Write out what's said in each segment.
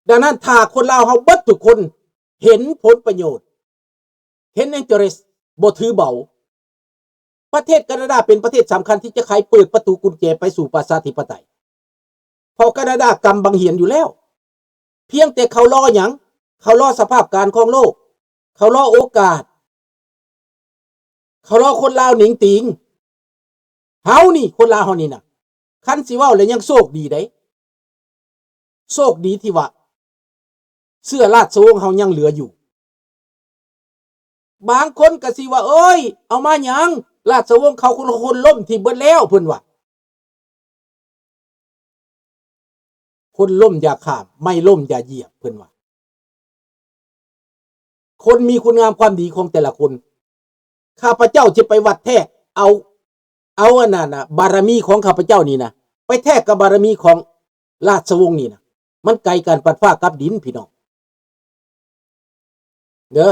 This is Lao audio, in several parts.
ດັ່ງນັ້ນ ຖ້າຄົນລາວເຮົາເບິດທຸກຄົນເຫັນຜົນປະໂຫຍດ ເຫັນ interest ບໍ່ຖືເບົາ, ປະເທດການາດາເປັນປະເທດສຳຄັນທີ່ຈະໄຂເປີດປະຕູກຸນແຈໄປສູ່ປະຊາທິປະໄຕ. ເພາະການາດາກຳບັງຫຽນຢູ່ແລ້ວ, ພຽງແຕ່ເຂົາລໍຫຍັງ? ເຂົາລໍສະພາບການຂອງໂລກ, ເຂົາລໍໂອກາດ, ເຂົາລໍຄົນລາວໜິງຕີງ. ເຮົານີ້ ຄົນລາວເຮົານີ້ນະ ຄັນຊິເວົ້າແລ້ວຍັງໂຊກດີເດ້, ໂຊກດີທີ່ວ່າເຊື້ອລາຊະວົງເຮົາຍັງເຫຼືອຢູ່. ບາງຄົນກໍຊິວ່າ ໂອ້ຍ ເອົາມາຫຍັງ? ລາຊະວົງເຂົາຄົນ ຄົນລົ້ມຖິ້ມເບິດແລ້ວ ເພິ່ນວ່າ. ຄົນລົ້ມຢ່າຂ້າມ, ໄມ້ລົ້ມຢ່າຢຽບ ເພິ່ນວ່າ. ຄົນມີຄຸນງາມຄວາມດີຂອງແຕ່ລະຄົນ. ຂ້າພະເຈົ້າຈະໄປວັດແທກເອົາ ເອົາອັນນັ້ນນະ ບາລະມີຂອງຂ້າພະເຈົ້ານີ້ນະ ໄປແທກກັບບາລະມີຂອງລາຊະວົງນີ້ນະ, ມັນໄກກັນປັດຟ້າກັບດິນ ພີ່ນ້ອງເດີ.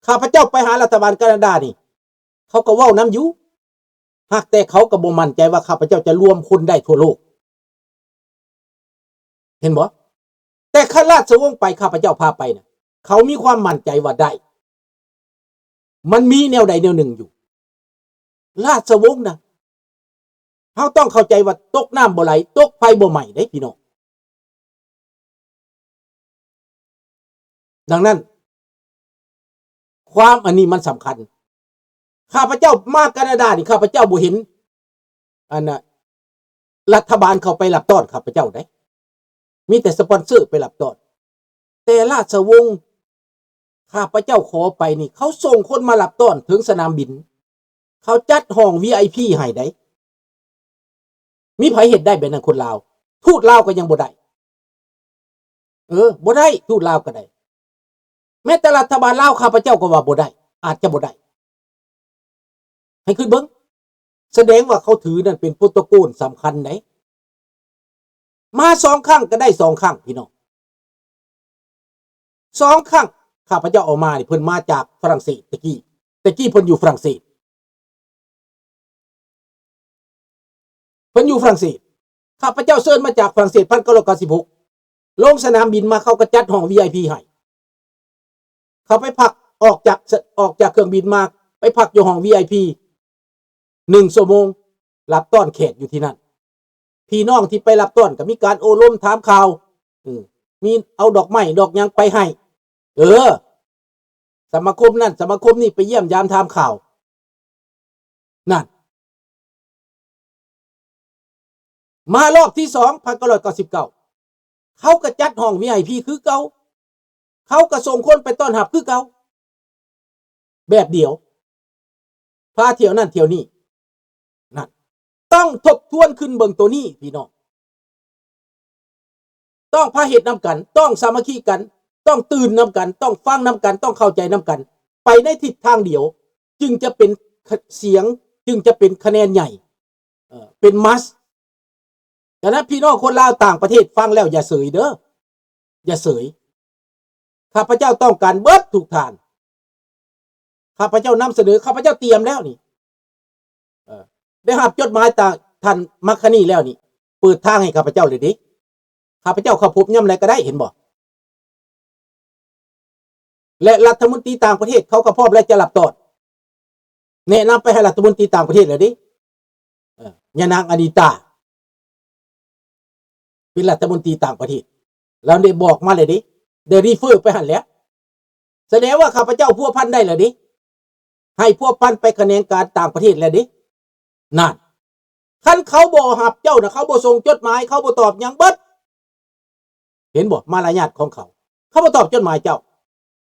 ຂ້າພະເຈົ້າໄປຫາລັດຖະບານການາດານີ້ ເຂົາກໍເວົ້ານຳຢູ່, ຫາກແຕ່ເຂົາກໍບໍ່ໝັ້ນໃຈວ່າຂ້າພະເຈົ້າຈະລວມຄົນໄດ້ທົ່ວໂລກ. ເຫັນບໍ່? ແຕ່ຄັນລາຊະວົງໄປ ຂ້າພະເຈົ້າພາໄປນະ ເຂົາມີຄວາມໝັ້ນໃຈວ່າໄດ້. ມັນມີແນວໃດແນວໜຶ່ງຢູ່. ລາຊະວົງນະ ເຮົາຕ້ອງເຂົ້າໃຈວ່າຕົກນ້ຳບໍ່ໄຫຼ, ຕົກໄຟບໍ່ໄໝ້ເດ້ ພີ່ນ້ອງ. ດັ່ງນັ້ນ ຄວາມອັນນີ້ມັນສຳຄັນ. ຂ້າພະເຈົ້າມາການາດານີ້ ຂ້າພະເຈົ້າບໍ່ເຫັນ ອັນນ່າ ລັດຖະບານເຂົາໄປຮັບຕ້ອນຂ້າພະເຈົ້າເດ້, ມີແຕ່ສະປອນເຊີໄປຮັບຕ້ອນ. ແຕ່ລາຊະວົງ ຂ້າພະເຈົ້າຂໍໄປນີ້ ເຂົາສົ່ງຄົນມາຮັບຕ້ອນເຖິງສະໜາມບິນ, ເຂົາຈັດຫ້ອງ ວີໄອພີ ໃຫ້ໄດ໋. ມີໃຜເຮັດໄດ້ແບບນັ້ນຄົນລາວ? ທູດລາວກໍຍັງບໍ່ໄດ້. ເອີ ບໍ່ໄດ້, ທູດລາວກໍໄດ້. ແມ້ແຕ່ລັດຖະບານລາວ ຂ້າພະເຈົ້າກໍວ່າບໍ່ໄດ້, ອາດຈະບໍ່ໄດ້. ໃຫ້ຄິດເບິ່ງ, ສະແດງວ່າເຂົາຖືນັ້ນເປັນໂປຣໂຕໂກນສຳຄັນໃດ໋. ມາສອງຄັ້ງກໍໄດ້ສອງຄັ້ງ ພີ່ນ້ອງ. ສອງຄັ້ງ ຂ້າພະເຈົ້າເອົາມານີ້ ເພິ່ນມາຈາກຝຣັ່ງເສດແຕ່ກີ້, ແຕ່ກີ້ເພິ່ນຢູ່ຝຣັ່ງເສດ. ເພິ່ນຢູ່ຝຣັ່ງເສດ, ຂ້າພະເຈົ້າເຊີນມາຈາກຝຣັ່ງເສດ ພັນເກົ້າຮ້ອຍເກົ້າສິບຫົກ ລົງສະໜາມບິນມາ ເຂົາກໍຈັດຫ້ອງ ວີໄອພີ ໃຫ້. ເຂົາໄປພັກ ອອກຈາກ ອອກຈາກເຄື່ອງບິນມາ ໄປພັກຢູ່ຫ້ອງ ວີໄອພີ ໜຶ່ງຊົ່ວໂມງ ຮັບຕ້ອນແຂກຢູ່ທີ່ນັ້ນ. ພີ່ນ້ອງທີ່ໄປຮັບຕ້ອນກໍມີການໂອ້ລົມຖາມຂ່າວ, ເອີ ມີເອົາດອກໄມ້ດອກຫຍັງໄປໃຫ້. ເອີ ສະມາຄົມນັ້ນສະມາຄົມນີ້ໄປຢ້ຽມຢາມຖາມຂ່າວ. ນັ້ນ ມາລອບທີສອງ ພັນເກົ້າຮ້ອຍເກົ້າສິບເກົ້າ ເຂົາກໍຈັດຫ້ອງ ວີໄອພີ ຄືເກົ່າ, ເຂົາກໍສົ່ງຄົນໄປຕ້ອນຮັບຄືເກົ່າ ແບບດຽວ, ພາທ່ຽວນັ້ນທ່ຽວນີ້. ນັ້ນ ຕ້ອງທົບທວນຂຶ້ນເບິ່ງໂຕນີ້ ພີ່ນ້ອງ. ຕ້ອງພາເຮັດນຳກັນ, ຕ້ອງສາມັກຄີກັນ, ຕ້ອງຕື່ນນຳກັນ, ຕ້ອງຟັງນຳກັນ, ຕ້ອງເຂົ້າໃຈນຳກັນ, ໄປໃນທິດທາງດຽວ ຈຶ່ງຈະເປັນ ຂະ ສຽງ, ຈຶ່ງຈະເປັນຄະແນນໃຫຍ່, ເອີ ເປັນ mass. ສະນັ້ນ ພີ່ນ້ອງຄົນລາວຕ່າງປະເທດຟັງແລ້ວຢ່າເສີຍເດີ, ຢ່າເສີຍ. ຂ້າພະເຈົ້າຕ້ອງການເບິດທຸກທ່ານ. ຂ້າພະເຈົ້ານຳສະເໜີ, ຂ້າພະເຈົ້າຕຽມແລ້ວນີ້. ເອີ ໄດ້ຮັບຈົດໝາຍຈາກທ່ານມາຄານີແລ້ວນີ້, ເປີດທາງໃຫ້ຂ້າພະເຈົ້າເລີຍເດ້. ຂ້າພະເຈົ້າເຂົ້າພົບຍາມໃດກໍໄດ້, ເຫັນບໍ່? ແລະ ລັດຖະມົນຕີຕ່າງປະເທດເຂົາກໍພ້ອມແລ້ວຈະຮັບຕ້ອນ, ແນະນຳໄປໃຫ້ລັດຖະມົນຕີຕ່າງປະເທດແລ້ວເດ້. ເອີ ຍານາງອານິຕາ ເປັນລັດຖະມົນຕີຕ່າງປະເທດ, ລາວໄດ້ບອກມາແລ້ວເດ້, ໄດ້ refer ໄປຫັ້ນແຫຼະ. ສະແດງວ່າຂ້າພະເຈົ້າພົວພັນໄດ້ແລ້ວເດ້, ໃຫ້ພົວພັນໄປຂະແໜງການຕ່າງປະເທດແລ້ວເດ້. ນັ້ນ ຄັນເຂົາບໍ່ຮັບເຈົ້ານະ, ເຂົາບໍ່ສົ່ງຈົດໝາຍ, ເຂົາບໍ່ຕອບຫຍັງເບິດ. ເຫັນບໍ່ ມາລະຍາດຂອງເຂົາ? ເຂົາບໍ່ຕອບຈົດໝາຍເຈົ້າ,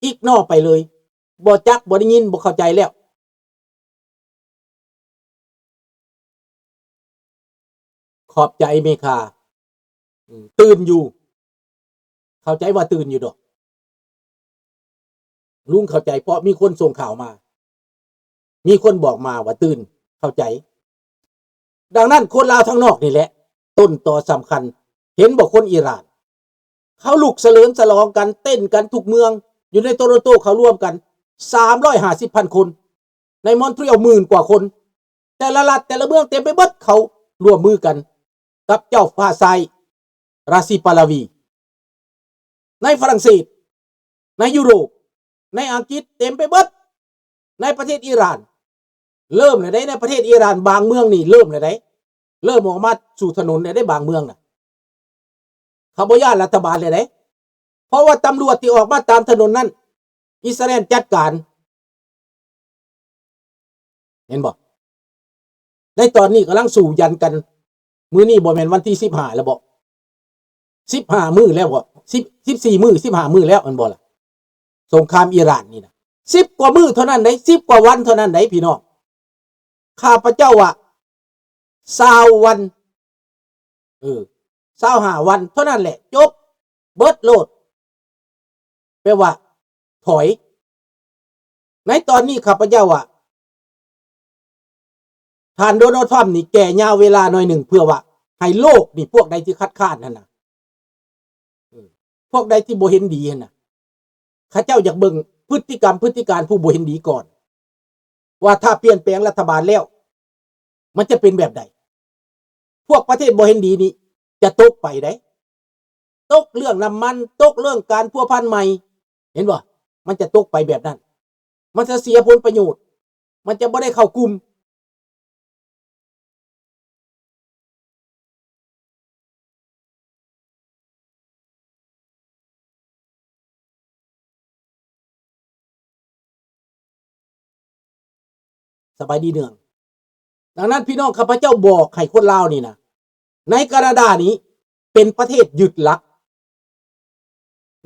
ignore ໄປເລີຍ, ບໍ່ຈັກ, ບໍ່ໄດ້ຍິນ, ບໍ່ເຂົ້າໃຈແລ້ວ. ຂອບໃຈເມຄາ. ອືມ ຕື່ນຢູ່, ເຂົ້າໃຈວ່າຕື່ນຢູ່ດອກ. ລຸງເຂົ້າໃຈ ເພາະມີຄົນສົ່ງຂ່າວມາ, ມີຄົນບອກມາວ່າຕື່ນ, ເຂົ້າໃຈ. ດັ່ງນັ້ນ ຄົນລາວທາງນອກນີ້ແຫຼະ ຕົ້ນຕໍສຳຄັນ. ເຫັນບໍ່ ຄົນອີຣານ ເຂົາລຸກສະເຫຼີມສະຫຼອງກັນ, ເຕັ້ນກັນທຸກເມືອງ. ຢູ່ໃນໂຕໂຣນໂຕ ເຂົາລວມກັນ ສາມຮ້ອຍຫ້າສິບພັນຄົນ, ໃນມອນທຣີອອລ ໝື່ນກວ່າຄົນ. ແຕ່ລະລັດ ແຕ່ລະເມືອງເຕັມໄປເບິດ, ເຂົາຮ່ວມມືກັນກັບເຈົ້າຟ້າຊາຍ ຣາຊີປາລາວີ. ໃນຝຣັ່ງເສດ ໃນຢູໂຣບ ໃນອັງກິດ ເຕັມໄປເບິດ. ໃນປະເທດອີຣານ ເລີ່ມແລ້ວເດ້. ໃນປະເທດອີຣານບາງເມືອງນີ້ເລີ່ມແລ້ວເດ້ ເລີ່ມອອກມາສູ່ຖະໜົນແລ້ວເດ້ ບາງເມືອງນະ. ເຂົາບໍ່ຢ້ານລັດຖະບານແລ້ວເດ້ ເພາະວ່າຕຳຫຼວດທີ່ອອກມາຕາມຖະໜົນນັ້ນ ອິດສະຣາເອນຈັດການ. ເຫັນບໍ່? ໃນຕອນນີ້ກຳລັງສູ້ຢັນກັນ. ມື້ນີ້ບໍ່ແມ່ນວັນທີສິບຫ້າແລ້ວບໍ? ສິບຫ້າມື້ແລ້ວບໍ? ສິບ ສິບສີ່ມື້ ສິບຫ້າມື້ແລ້ວແມ່ນບໍ່ລະ? ສົງຄາມອີຣານນີ້ນະ ສິບກວ່າມື້ເທົ່ານັ້ນເດ້ ສິບກວ່າວັນເທົ່ານັ້ນເດ້ພີ່ນ້ອງ. ຂ້າພະເຈົ້າວ່າ ຊາວວັນ ເອີ ຊາວຫ້າວັນເທົ່ານັ້ນແຫຼະ ຈົບເບິດໂລດ ແປວ່າຖອຍ. ໃນຕອນນີ້ຂ້າພະເຈົ້າວ່າ ທ່ານໂດນັລ ທຣຳ ນີ້ແກ່ຍາວເວລາໜ້ອຍໜຶ່ງ ເພື່ອວ່າໃຫ້ໂລກນີ້ ພວກໃດທີ່ຄັດຄ້ານຫັ້ນນະ ເອີ ພວກໃດທີ່ບໍ່ເຫັນດີຫັ້ນນະ ເຂົາເຈົ້າຢາກເບິ່ງພຶດຕິກຳ ພຶດຕິການຜູ້ບໍ່ເຫັນດີກ່ອນ ວ່າຖ້າປ່ຽນແປງລັດຖະບານແລ້ວ ມັນຈະເປັນແບບໃດ? ພວກປະເທດບໍ່ເຫັນດີນີ້ຈະຕົກໄປໃດ໋ ຕົກເລື່ອງນ້ຳມັນ ຕົກເລື່ອງການພົວພັນໃໝ່ ເຫັນບໍ່? ມັນຈະຕົກໄປແບບນັ້ນ ມັນຈະເສຍຜົນປະໂຫຍດ ມັນຈະບໍ່ໄດ້ເຂົ້າກຸ່ມ. ສະບາຍດີເນືອງ. ດັ່ງນັ້ນ ພີ່ນ້ອງ ຂ້າພະເຈົ້າບອກໃຫ້ຄົນລາວນີ້ນະ ໃນການາດານີ້ເປັນປະເທດຍຶດຫຼັກ.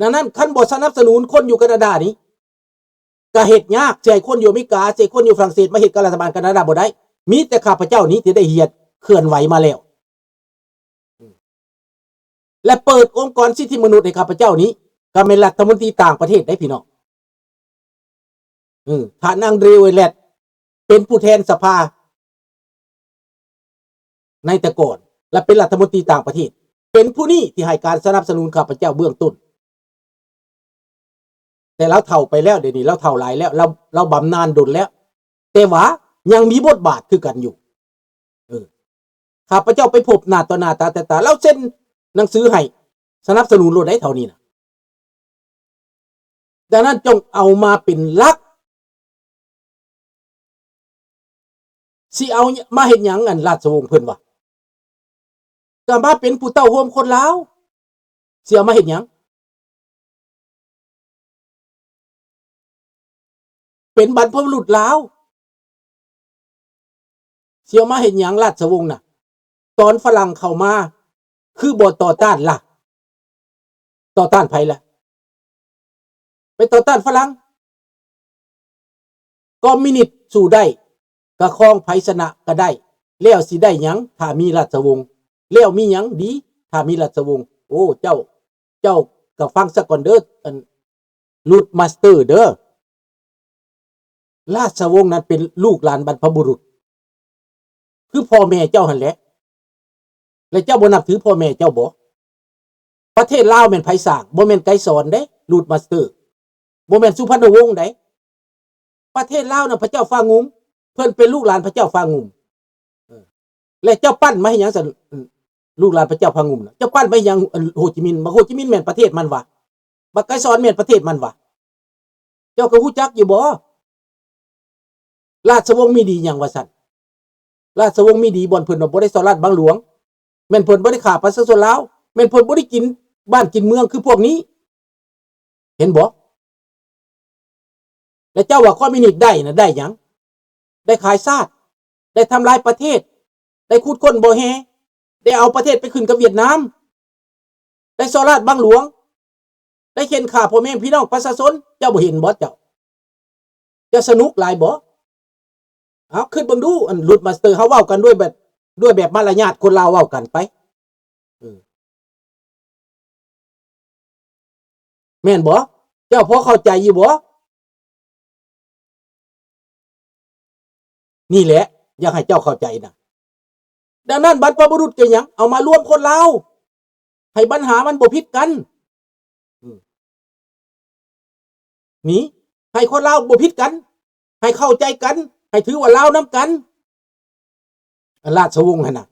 ດັ່ງນັ້ນ ຄັນບໍ່ສະໜັບສະໜູນຄົນຢູ່ການາດານີ້ ກະເຮັດຍາກ ຊິໃຫ້ຄົນຢູ່ອາເມລິກາ ຊິໃຫ້ຄົນຢູ່ຝຣັ່ງເສດມາເຮັດກັບລັດຖະບານການາດາບໍ່ໄດ້. ມີແຕ່ຂ້າພະເຈົ້ານີ້ທີ່ໄດ້ເຮັດເຄື່ອນໄຫວມາແລ້ວ ແລະ ເປີດອົງກອນສິດທິມະນຸດໃຫ້ຂ້າພະເຈົ້ານີ້ ກໍແມ່ນລັດຖະມົນຕີຕ່າງປະເທດໄດ໋ພີ່ນ້ອງ. ເອີ ທ່ານ ອັງເດຣ ເວແລັດ ເປັນຜູ້ແທນສະພາໃນແຕ່ກ່ອນ ແລະ ເປັນລັດຖະມົນຕີຕ່າງປະເທດ ເປັນຜູ້ນີ້ທີ່ໃຫ້ການສະໜັບສະໜູນຂ້າພະເຈົ້າເບື້ອງຕົ້ນ. ແຕ່ລາວເຖົ້າໄປແລ້ວ ດຽວນີ້ລາວເຖົ້າຫຼາຍແລ້ວ ລາວ ລາວບຳນານດົນແລ້ວ ແຕ່ວ່າຍັງມີບົດບາດຄືກັນຢູ່. ເອີ ຂ້າພະເຈົ້າໄປພົບໜ້າຕໍ່ໜ້າ ຕາຕໍ່ຕາ ລາວເຊັນໜັງສືໃຫ້ສະໜັບສະໜູນໂລດໄດ໋ ເທົ່ານີ້ນະ. ດັ່ງນັ້ນ ຈົ່ງເອົາມາເປັນຫຼັກ. ຊິເອົາມາເຮັດຫຍັງ ອັນລາຊະວົງເພິ່ນວ່າ ກໍມາເປັນຜູ້ເຕົ້າໂຮມຄົນລາວ ຊິເອົາມາເຮັດຫຍັງ? ເປັນບັນພະບຸລຸດລາວ ຊິເອົາມາເຮັດຫຍັງລາຊະວົງນະ? ຕອນຝຣັ່ງເຂົ້າມາ ຄືບໍ່ຕໍ່ຕ້ານລະ? ຕໍ່ຕ້ານໃຜລະ? ໄປຕໍ່ຕ້ານຝຣັ່ງ. ຄອມມິວນິດສູ້ໄດ້ ກະຄອງໃຜຊະນະກະໄດ້. ແລ້ວຊິໄດ້ຫຍັງ ຖ້າມີລາຊະວົງ? ແລ້ວມີຫຍັງດີ ຖ້າມີລາຊະວົງ? ໂອ້ ເຈົ້າ ເຈົ້າກະຟັງສາກ່ອນເດີ ອັນ ຣູດມາສເຕີເດີ. ລາຊະວົງນັ້ນເປັນລູກຫຼານບັນພະບຸລຸດ ຄືພໍ່ແມ່ເຈົ້າຫັ້ນແຫຼະ. ແລະ ເຈົ້າບໍ່ນັບຖືພໍ່ແມ່ເຈົ້າບໍ? ປະເທດລາວແມ່ນໃຜສ້າງ? ບໍ່ແມ່ນໄກສອນເດ້ ຣູດມາສເຕີ. ບໍ່ແມ່ນສຸພັນນະວົງໃດ. ປະເທດລາວນະ ພະເຈົ້າຟ້າງຸ່ມ ເພິ່ນເປັນລູກຫຼານພະເຈົ້າຟ້າງຸ່ມ. ເອີ ແລະ ເຈົ້າປັ້ນມາເຮັດຫຍັງຊັ້ນ? ລູກຫຼານພະເຈົ້າຟ້າງຸ່ມນະ ເຈົ້າປັ້ນມາເຮັດຫຍັງ? ອັນ ໂຮຈິມິນ ບັກໂຮຈິມິນແມ່ນປະເທດມັນຫວາ? ບັກໄກສອນແມ່ນປະເທດມັນຫວາ? ເຈົ້າກໍຮູ້ຈັກຢູ່ບໍ? ລາຊະວົງມີດີຫຍັງວ່າຊັ້ນ? ລາຊະວົງມີດີບ່ອນເພິ່ນວ່າບໍ່ໄດ້ສໍ້ລາດບັງຫຼວງ, ແມ່ນເພິ່ນບໍ່ໄດ້ຂ້າປະຊາຊົນລາວ, ແມ່ນເພິ່ນບໍ່ໄດ້ກິນບ້ານກິນເມືອງຄືພວກນີ້. ເຫັນບໍ່? ແລະເຈົ້າວ່າຄອມມິວນິດໄດ້ນະ ໄດ້ຫຍັງ? ໄດ້ຂາຍຊາດ, ໄດ້ທຳລາຍປະເທດ, ໄດ້ຂຸດຄົ້ນບໍ່ແຮ່, ໄດ້ເອົາປະເທດໄປຂຶ້ນກັບຫວຽດນາມ, ໄດ້ສໍ້ລາດບັງຫຼວງ, ໄດ້ເຂັ່ນຂ້າພໍ່ແມ່ພີ່ນ້ອງປະຊາຊົນ. ເຈົ້າບໍ່ເຫັນບໍ່ເຈົ້າ? ຈະສະໜຸກຫຼາຍບໍ່? ເອົາ ຄິດເບິ່ງດູ ອັນ ຣູດມາສເຕີ ເຮົາເວົ້າກັນດ້ວຍແບບ ດ້ວຍແບບມາລະຍາດຄົນລາວເວົ້າກັນໄປ. ເອີ ແມ່ນບໍ່? ເຈົ້າພໍເຂົ້າໃຈຢູ່ບໍ່? ນີ້ແຫຼະ ຢາກໃຫ້ເຈົ້າເຂົ້າໃຈນະ. ດັ່ງນັ້ນ ບັນພະບຸລຸດກໍຫຍັງ? ເອົາມາລວມຄົນລາວ ໃຫ້ບັນຫາມັນບໍ່ຜິດກັນ. ອືມ ນີ້ ໃຫ້ຄົນລາວບໍ່ຜິດກັນ, ໃຫ້ເຂົ້າໃຈກັນ, ໃຫ້ຖືວ່າລາວນຳກັນ. ລາຊະວົງຫັ້ນນະ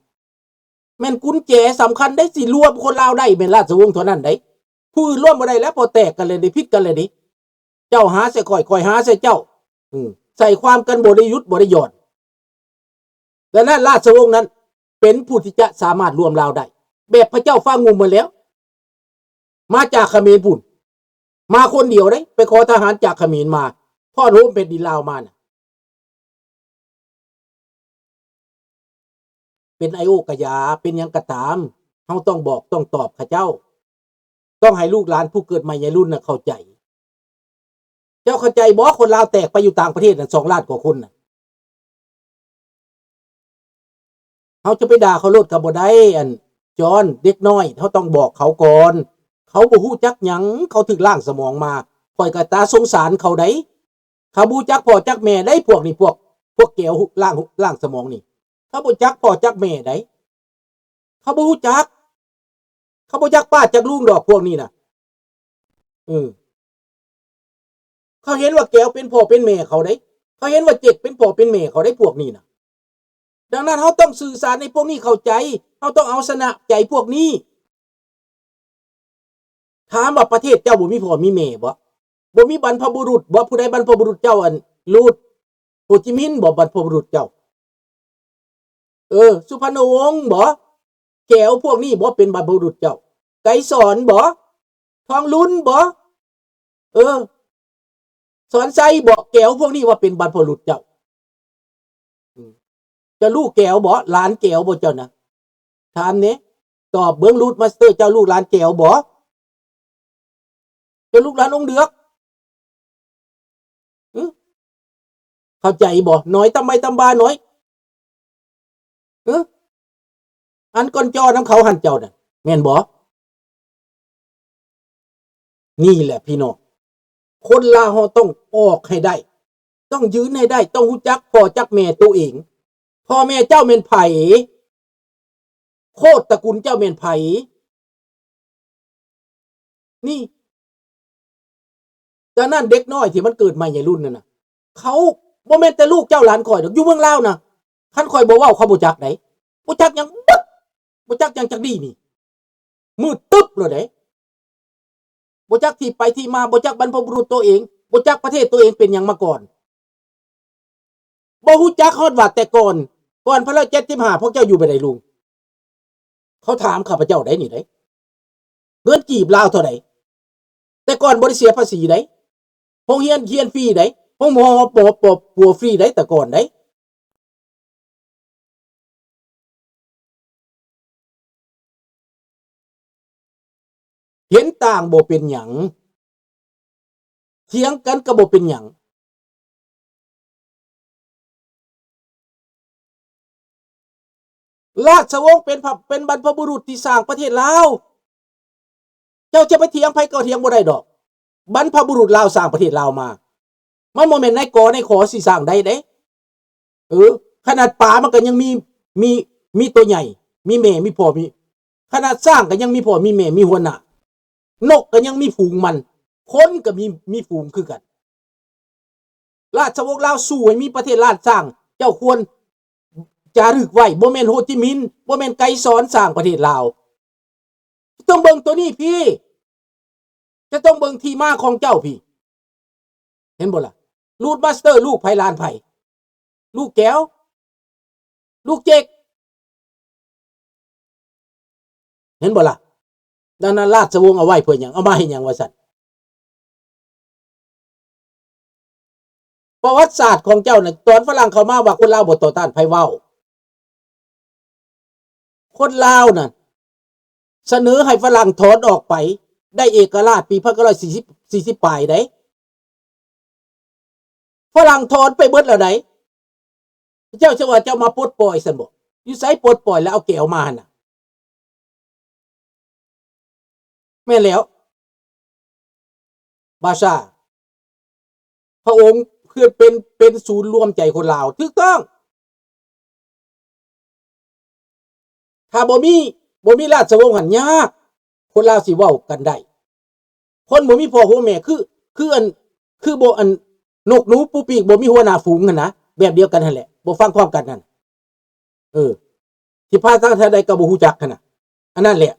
ແມ່ນກຸນແຈສຳຄັນໄດ໋, ຊິລວມຄົນລາວໄດ້ແມ່ນລາຊະວົງເທົ່ານັ້ນໄດ໋. ພ ຜູ້ອື່ນຮ່ວມບໍ່ໄດ້ແລ້ວ ເພາະແຕກກັນແລ້ວເດ້ ຜິດກັນແລ້ວເດ້ ເຈົ້າຫາໃສ່ຂ້ອຍ ຂ້ອຍຫາໃສ່ເຈົ້າ ອືມ ໃສ່ຄວາມກັນບໍ່ໄດ້ຢຸດບໍ່ໄດ້ຢ່ອນ. ດັ່ງນັ້ນລາຊະວົງນັ້ນເປັນຜູ້ທີ່ຈະສາມາດລວມລາວໄດ້ ແບບພະເຈົ້າຟ້າງຸ່ມໝົດແລ້ວ ມາຈາກຂະເໝນພຸ້ນ ມາຄົນດຽວເດ້ ໄປຂໍທະຫານຈາກຂະເໝນມາ ຄອນໂຮມແຜ່ນດິນລາວມານະ. ເປັນໄອໂອກະຢາ ເປັນຫຍັງກະຕາມ ເຮົາຕ້ອງບອກຕ້ອງຕອບເຂົາເຈົ້າ ຕ້ອງໃຫ້ລູກຫຼານຜູ້ເກີດໃໝ່ໃຫຍ່ລຸ້ນນະເຂົ້າໃຈ. ເຈົ້າເຂົ້າໃຈບໍ່? ຄົນລາວແຕກໄປຢູ່ຕ່າງປະເທດນັ້ນ ສອງລ້ານກວ່າຄົນນະ. ເຮົາຈະໄປດ່າເຂົາໂລດກໍບໍ່ໄດ້ ອັນ ຈອນ ເດັກນ້ອຍ ເຮົາຕ້ອງບອກເຂົາກ່ອນ ເຂົາບໍ່ຮູ້ຈັກຫຍັງ ເຂົາຖືກລ້າງສະໝອງມາ ຂ້ອຍກໍຕາສົງສານເຂົາໃດ໋. ເຂົາບໍ່ຈັກພໍ່ຈັກແມ່ໃດ໋ ພວກນີ້ ພວກ ພວກແກວລ້າງ ລ້າງສະໝອງນີ້ ເຂົາບໍ່ຈັກພໍ່ຈັກແມ່ໃດ໋ ເຂົາບໍ່ຮູ້ຈັກ ເຂົາບໍ່ຈັກປ້າຈັກລຸງດອກພວກນີ້ນະ ເອີ ເຂົາເຫັນວ່າແກວເປັນພໍ່ເປັນແມ່ເຂົາເດ້ ເຂົາເຫັນວ່າເຈັກເປັນພໍ່ເປັນແມ່ເຂົາເດ້ພວກນີ້ນະ. ດັ່ງນັ້ນເຮົາຕ້ອງສື່ສານໃຫ້ພວກນີ້ເຂົ້າໃຈ ເຮົາຕ້ອງເອົາຊະນະໃຈພວກນີ້. ຖາມວ່າປະເທດເຈົ້າບໍ່ມີພໍ່ມີແມ່ບໍ່? ບໍ່ມີບັນພະບຸລຸດບໍ່? ຜູ້ໃດບັນພະບຸລຸດເຈົ້າ ອັນ ລູດ ໂຮຈິມິນບໍ່ ບັນພະບຸລຸດເຈົ້າ? ເອີ ສຸພັນນະວົງບໍ່? ແກວພວກນີ້ບໍ່ເປັນບັນພະບຸລຸດເຈົ້າ? ໄກສອນບໍ່? ທອງລຸນບໍ່? ເອີ ສອນໄຊບໍ່? ແກວພວກນີ້ວ່າເປັນບັນພະບຸລຸດເຈົ້າ? ເຈົ້າລູກແກວບໍ່? ຫຼານແກວບໍ່ເຈົ້ານະ? ຖາມແດ່ ຕອບເບິ່ງ ລູດມາສເຕີ ເຈົ້າລູກຫຼານແກວບໍ່? ເຈົ້າລູກຫຼານອົງເດືອກ? ຫຶ? ເຂົ້າໃຈບໍ່? ໜ້ອຍຕຳໄບຕຳບາໜ້ອຍ ຫຶ? ອັນກ່ອນຈໍນຳເຂົາຫັ້ນເຈົ້ານະ ແມ່ນບໍ່? ນີ້ແຫຼະພີ່ນ້ອງ ຄົນລາວເຮົາຕ້ອງອອກໃຫ້ໄດ້ ຕ້ອງຢືນໃຫ້ໄດ້ ຕ້ອງຮູ້ຈັກພໍ່ຈັກແມ່ໂຕເອງ ພໍ່ແມ່ເຈົ້າແມ່ນໃຜ? ໂຄດຕະກຸນເຈົ້າແມ່ນໃຜ? ນີ້ ດັ່ງນັ້ນເດັກນ້ອຍທີ່ມັນເກີດໃໝ່ໃນລຸ້ນນັ້ນນະ ເຂົາ ບໍ່ແມ່ນແຕ່ລູກເຈົ້າຫຼານຂ້ອຍດອກ ຢູ່ເມືອງລາວນະ ຄັນຂ້ອຍບໍ່ເວົ້າເຂົາບໍ່ຈັກໃດ໋ ບໍ່ຈັກຫຍັງເບິດ ບໍ່ຈັກຫຍັງຈັກດີນີ້ ມືດຕຶບໂລດເດ້ ບໍ່ຈັກທີ່ໄປທີ່ມາ ບໍ່ຈັກບັນພະບຸລຸດໂຕເອງ ບໍ່ຈັກປະເທດໂຕເອງເປັນຫຍັງມາກ່ອນ ບໍ່ຮູ້ຈັກຮອດວ່າແຕ່ກ່ອນ ກ່ອນພັນເກົ້າຮ້ອຍເຈັດສິບຫ້າ ພວກເຈົ້າຢູ່ແບບໃດລຸງ? ເຂົາຖາມຂ້າພະເຈົ້າໄດ໋ນີ້ໄດ໋ ເງິນກີບລາວເທົ່າໃດ? ແຕ່ກ່ອນບໍ່ໄດ້ເສຍພາສີໃດ໋ ໂຮງຮຽນຮຽນຟຣີໃດ໋ ໂຮງໝໍ ໝໍ ປົວຟຣີໃດ໋ ແຕ່ກ່ອນໃດ໋. ເຫັນຕ່າງບໍ່ເປັນຫຍັງ ຖຽງກັນກໍບໍ່ເປັນຫຍັງ. ລາຊະວົງເປັນພະ ເປັນບັນພະບຸລຸດທີ່ສ້າງປະເທດລາວ ເຈົ້າຈະໄປຖຽງໃຜກໍຖຽງບໍ່ໄດ້ດອກ ບັນພະບຸລຸດລາວສ້າງປະເທດລາວມາ ມັນບໍ່ແມ່ນນາຍ ກ ນາຍ ຂ ຊິສ້າງໄດ້ເດ້. ເອີ ຂະໜາດປາມັນກໍຍັງມີ ມີ ມີຕົວໃຫຍ່ ມີແມ່ມີພໍ່ ມີ ຂະໜາດຊ້າງກໍຍັງມີພໍ່ມີແມ່ມີຫົວໜ້າ ນົກກໍຍັງມີຝູງມັນ ຄົນກໍມີ ມີຝູງຄືກັນ. ລາຊະວົງລາວສູ້ໃຫ້ມີປະເທດລ້ານຊ້າງ ເຈົ້າຄວນຈາລຶກໄວ້ ບໍ່ແມ່ນໂຮຈິມິນ ບໍ່ແມ່ນໄກສອນສ້າງປະເທດລາວ. ຈະຕ້ອງເບິ່ງໂຕນີ້ພີ້ ຈະຕ້ອງເບິ່ງທີ່ມາຂອງເຈົ້າພີ້ ເຫັນບໍ່ລະ? ລູດມາສເຕີ ລູກໃຜ ຫຼານໃຜ? ລູກແກວ ລູກເຈັກ ເຫັນບໍ່ລະ? ດັ່ງນັ້ນລາຊະວົງເອົາໄວ້ເພື່ອຫຍັງ? ເອົາມາເຮັດຫຍັງວ່າຊັ້ນ? ປະຫວັດສາດຂອງເຈົ້ານະ ຕອນຝຣັ່ງເຂົ້າມາວ່າຄົນລາວບໍ່ຕໍ່ຕ້ານໃຜເວົ້າ? ຄົນລາວນະ ສະເໜີໃຫ້ຝຣັ່ງຖອນອອກໄປ ໄດ້ເອກະລາດປີພັນເກົ້າຮ້ອຍສີ່ສິບ ສີ່ສິບປາຍໃດ໋. ຝຣັ່ງຖອນໄປເບິດແລ້ວໃດ໋. ເຈົ້າຊິວ່າເຈົ້າມາປົດປ່ອຍຊັ້ນບໍ? ຢູ່ໃສປົດປ່ອຍແລ້ວເອົາແກວມາຫັ້ນນະ? ແມ່ນແລ້ວ ບາຊາ ພະອົງຄືເປັນ ເປັນສູນລວມໃຈຄົນລາວ ຖືກຕ້ອງ. ຖ້າບໍ່ມີ ບໍ່ມີລາຊະວົງຫັ້ນຍາກ ຄົນລາວຊິເວົ້າກັນໄດ້. ຄົນບໍ່ມີພໍ່ບໍ່ແມ່ ຄື ຄືອັນ ຄືບໍ່ ອັນ ນົກໜູປູປີກບໍ່ມີຫົວໜ້າຝູງຫັ້ນນະ ແບບດຽວກັນຫັ້ນແຫຼະ ບໍ່ຟັງຄວາມກັນຫັ້ນ. ເອີ ຊິພາທາງໃດກໍບໍ່ຮູ້ຈັກຫັ້ນນະ. ອັນນັ້ນແຫຼະ